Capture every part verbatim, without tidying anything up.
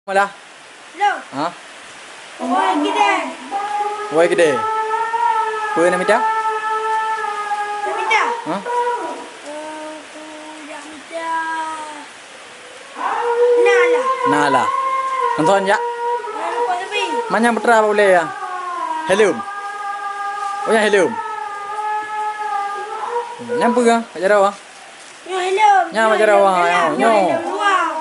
Malah? Lo. Ha? Wai gede. Wai gede. Peue na mita? Na mita? Ha? Eh, peue na mita? Nala. Nala. Nonton ya. Nala kuat lebih. Mana putra bak ulée ya? Helm. Oh ya, helm. Nyang peugah, Pak Jarawa. Nyoe helm. Nyoe bak jaroe awang, nyoe, nyoe.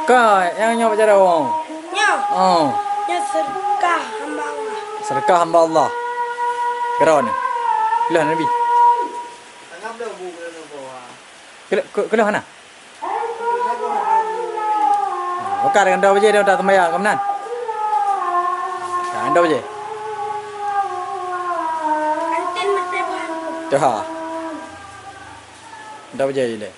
Ka, nyang nyoe bak jaroe awang. Nyoe. Oh. Nyoe sedekah hamba Allah. Sedekah hamba Allah. Keudroe nyoe. Keuleuh Nabi. Keuleuh, keuleuh hana? Bukan dengan dua baje dia tak sembahyang, ke meunan? Dengan dua baje. Tuha. Dak bajai ilée.